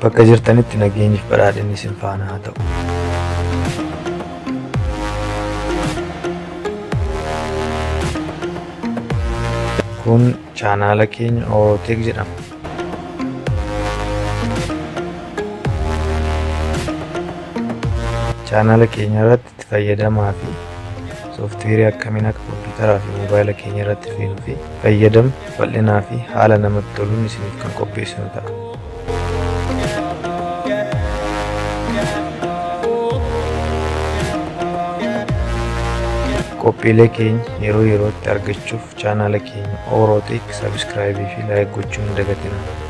Bakka jirtanitti nageenyiif badhaadhinni isin faana haa ta'u. Kun chaanaala keenya Orotech jedhama. Chaanaala keenya irratti itti fayyadamaa fi sooftiweerii akkamiin akka kompiitaraa fi moobaayila keenya irratti feenuu fi fayyadamnu bal'inaa fi haala namatti toluun isiniif kan qopheessinu ta'a. Qophiilee keenya yeroo yerootti argachuuf chaanaala keenya Orotech subscribe fi like gochuu hin dagatinaa.